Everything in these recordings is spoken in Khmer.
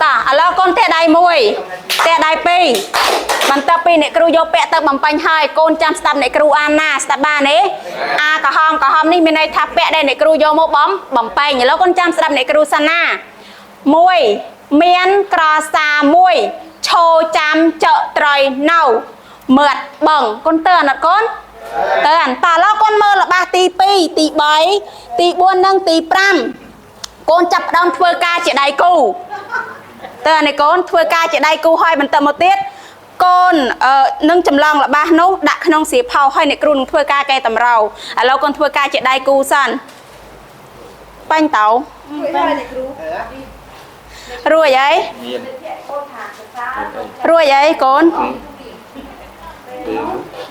តោះឥឡូវកូនទះដៃមួយទះដៃពីរបន្ទាប់ពីអ្នកគ្រូយកពាក្យទៅបំពេញហើយកូនចាំស្ដាប់អ្នកគ្រូអានណាស្ដាប់បានទេអាក្រហមក្រហមនេះមានន័យថាពាក្យដែលអ្នកគ្រូយកមកបំពេញឥឡូវកូនចាំស្ដាប់អ្នកគ្រូសិនណា1មានក្រសាមួយឈោចាំចើត្រីនៅមឿតបងកូនតើអាណត់កូនតើអានតើឥឡូវកូនមើលល្បះទី2ទី3ទី4និងទី5កូនចាប់ផ្ដើមធ្វើការជាដៃគូតើអានេះកូនធ្វើការជាដៃគូហើយបន្តមកទៀតកូននឹងចម្លងល្បះនោះដាក់ក្នុងសៀវភៅហើយអ្នកគ្រូនឹងធ្វើការកែតម្រូវឥឡូវកូនធ្វើការជាដៃគូសិនបាញ់តោរួចហើយ មាន រួចហើយកូន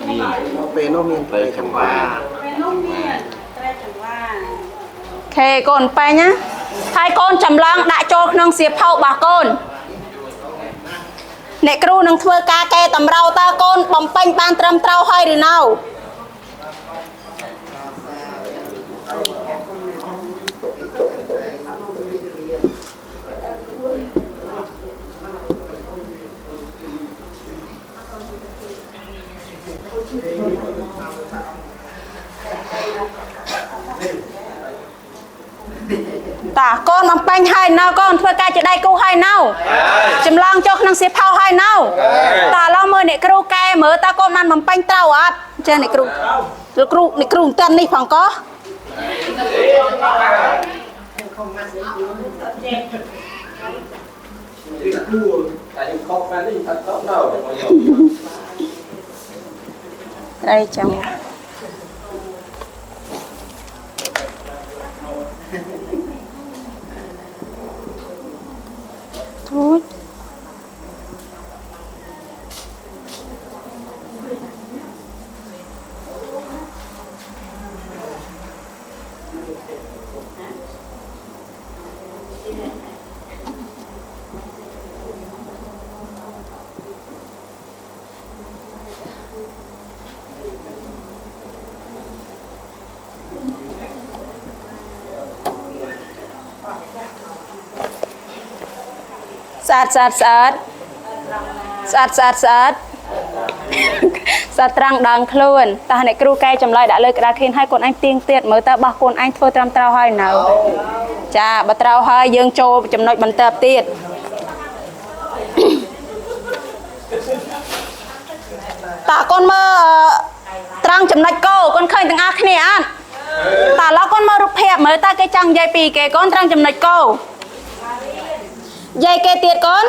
មាន ពេលនោះមាន ត្រីចង្វា ខេកូនពេញណាហើយកូនចម្លងដាក់ចូលក្នុងសៀវភៅរបស់កូនអ្នកគ្រូនឹងធ្វើការកែតម្រូវតើកូនបំពេញបានត្រឹមត្រូវហើយឬនៅតើកូនបំពេញហើយនៅកូនធ្វើការជាដៃគូហើយនៅចម្លងចូលក្នុងសៀវភៅហើយនៅតើឥឡូវមើលអ្នកគ្រូកែមើលតើកូនបានបំពេញត្រូវអត់ចេះអ្នកគ្រូលោកគ្រូអ្នកគ្រូមិនទាន់នេះផងកោ តែខ្ញុំខកមែនទេខ្ញុំថាតនៅ ត្រីចឹងទូចស្អាតស្អាតស្អាតស្អាតស្អាតស្អាតស្អាតត្រង់ដងខ្លួនតោះអ្នកគ្រូកែចម្លើយដាក់លើក្តារខៀនឲ្យកូនឯងទៀងទៀតមើលតើបោះកូនឯងធ្វើត្រឹមត្រូវហើយនៅចាបើត្រូវហើយយើងចូលចំណុចបន្ទាប់ទៀតតើកូនមើលត្រង់ចំណុចគោកូនឃើញទាំងអស់គ្នាអត់តើឥឡូវកូនមើលរូបភាពមើលតើគេចង់និយាយពីគេកូនត្រង់ចំណុចគោយាយគេទៀតកូន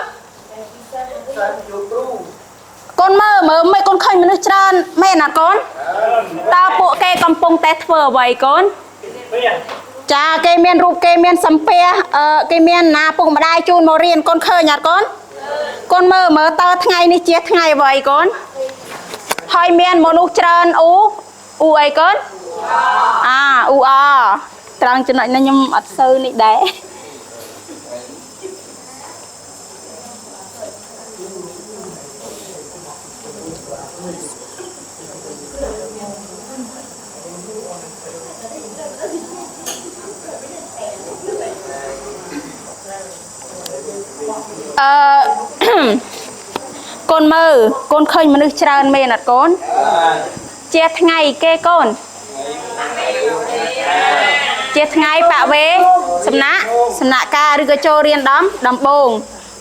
កូនមើលមើលមិនកូនឃើញមនុស្សច្រើនមែនអត់កូនតើពួកគេកំពុងតែធ្វើអ្វីកូនចាគេមានរូបគេមានសម្ភារគេមានណាពុកម្ដាយជូនមករៀនកូនឃើញអត់កូនកូនមើលមើលតើថ្ងៃនេះជាថ្ងៃអ្វីកូនហើយមានមនុស្សច្រើនអ៊ូអ៊ូអីកូនអាអ៊ូអត្រង់ចំណុចនេះខ្ញុំអត់សូវនេះដែរកូនមើលកូនឃើញមនុស្សច្រើនមែនអត់កូនជាថ្ងៃគេកូនជាថ្ងៃបវេសំណាក់សំណាក់ការឬក៏ចូលរៀនដំបង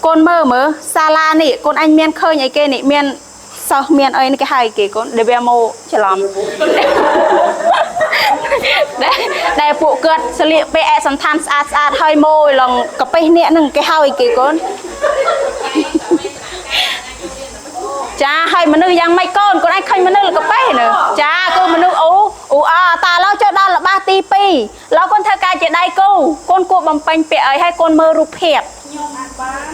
កូនមើលមើលសាលានេះកូនអញមានឃើញអីគេនេះមានសិស្សមានអីនេះគេហៅគេកូនដែលវាមកច្រឡំដែលពួកគាត់ស្លៀកពាក់ឯកសណ្ឋានស្អាតស្អាតហើយមកឡងកាពេះនេះនឹងគេហៅអីគេកូនចាហើយមនុស្សយ៉ាងម៉េចកូនកូនឯងឃើញមនុស្សលកប៉េះនៅចាគឺមនុស្សអ៊ូអ៊ូអតាឡូវចូលដល់ល្បះទី2ឡូវកូនធ្វើការជាដៃគូកូនគួរបំពេញពាក្យអីហើយកូនមើលរូបភាព ខ្ញុំអាចបាន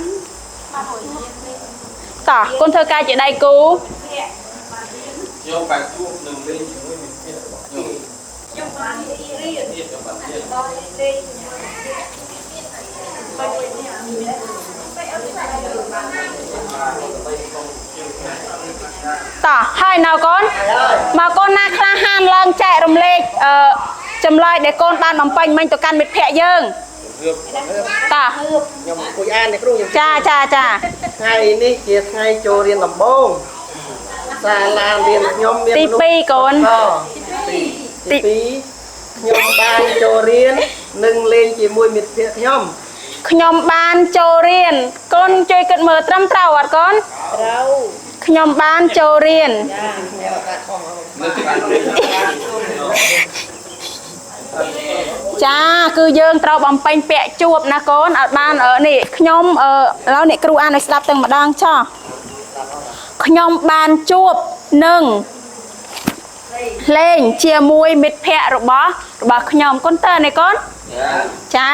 តោះកូនធ្វើការជាដៃគូ ខ្ញុំបានជួបនឹងលេងជាមួយមិត្តភក្តិរបស់ខ្ញុំ ខ្ញុំបានរៀន ទៀតខ្ញុំបានរៀន លេងជាមួយ តោះហើយនៅកូនមកកូនណាក្លាហានឡើងចែករំលែកចម្លើយដែលកូនបានបំពេញមិញទៅកាន់មិត្តភក្តិយើង ងើប តោះ ខ្ញុំអង្គុយអានអ្នកគ្រូខ្ញុំ ចាចាចា ថ្ងៃនេះជាថ្ងៃចូលរៀនដំបូងសាលារៀនខ្ញុំមាន ទី2កូន ទី2ខ្ញុំបានចូលរៀននិងលេងជាមួយមិត្តភក្តិខ្ញុំ ខ្ញុំបានចូលរៀនកូនជួយគិតមើលត្រឹមត្រូវអត់កូន ត្រូវ ខ្ញុំបានចូលរៀនចាគឺយើងត្រូវបំពេញពាក្យជួបណាកូនអត់បានអឺនេះខ្ញុំអឺឥឡូវអ្នកគ្រូអានឲ្យស្ដាប់ទាំងម្ដងចោះខ្ញុំបានជួបនឹងលេងជាមួយមិត្តភ័ក្តិរបស់របស់ខ្ញុំកូនតើនេះកូនចា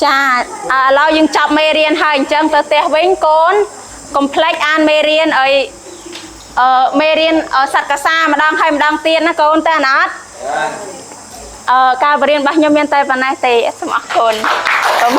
ចាឥឡូវយើងចប់មេរៀនហើយអញ្ចឹងទៅផ្ទះវិញកូនកុំភ្លេចអានមេរៀនអីអឺមេរៀនសត្វកសាម្ដងហើយម្ដងទៀតណាកូនតើណាអត់អឺការបរៀនរបស់ខ្ញុំមានតែប៉ុណ្ណេះទេសូមអរគុណសូម